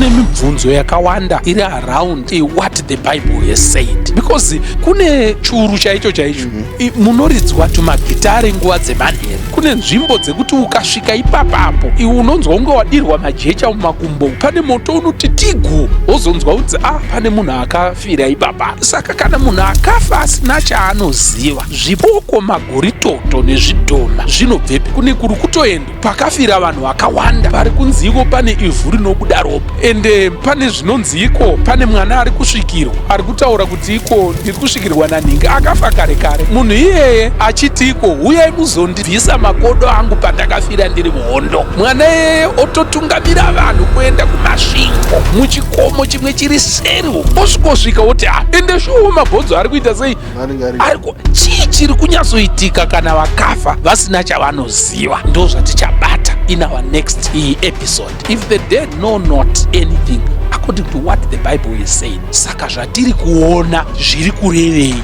Kune mibvunzo yakawanda iri around what the Bible has said, because kune churu chaicho chaicho munoridzwa tumagitare nguva dzemanheru. Kune nzvimbo dzekuti ukasvika ipapapo iwe unonzwa unge wadirwa majecha mumakumbo. Pane moto unoti tigu, wozonzwa kunzi, "Ah, pane munhu akafira ipapa." Saka kana munhu akafa asina chaanoziva, zvipoko, magoritoto nezvidhoma zvinobvepi? Kune kuri kutoenda pakafira vanhu vakawanda, pari kunzi iko pane ivhu rinobuda ropa, ende pane zvinonzi iko pane mwana ari kusvikirwa, ari kutaura kuti iko ndiri kusvikirwa nanhingi akafa kare kare. Munhu iyeye achiti iko, "Uyai muzondibvisa makodo angu pandakafira ndiri muhondo." Mwana iyeye ototungamira vanhu kuenda kuMasvingo, muchikomo chimwe chiri seri, osvikosvika oti, "A, ende shuwo mabhonzo ari kuita sei?" Anenge ari Chii chiri kunyatsoitika kana vakafa vasina chavanoziva? Ndo zvatichabata in our next episode, "If the Dead Know Not Anything According to What the Bible Is Saying". Saka zvatiri kuona zviri kurevei?